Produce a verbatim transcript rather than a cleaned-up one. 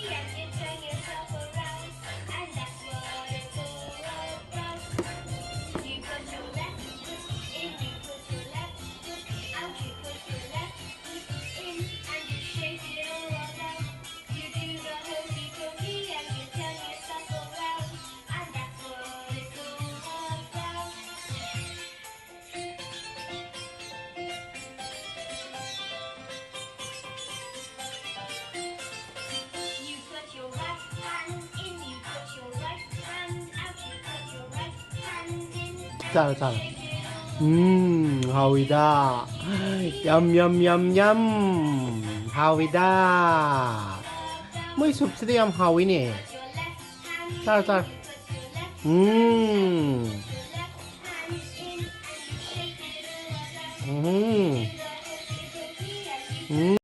And you turn yourself around, and that's what it's all about. You put your left foot in, you put your left foot out, you put your left foot in, and you shake it all about. You do the hokey pokey and you turn yourself around, and that's what it's all about. You put your right hand in, you put your right hand out, you put your right hand in. ꯆꯥꯔꯣ, ꯆꯥꯔꯣ꯫ ꯎꯝ, ꯍꯥꯎꯋꯤꯗ꯫ ꯌꯝ, ꯌꯝ, ꯌꯝ, ꯌꯝ꯫ ꯍꯥꯎꯋꯤꯗ꯫ ꯃꯣꯏ ꯁꯨꯞꯁꯤꯗꯤ ꯌꯥꯝ ꯍꯥꯎꯋꯤꯅꯦ꯫ ꯆꯥꯔꯣ, ꯆꯥꯔꯣ꯫ ꯎꯝ꯫ ꯎꯝ꯫ ꯎꯝ꯫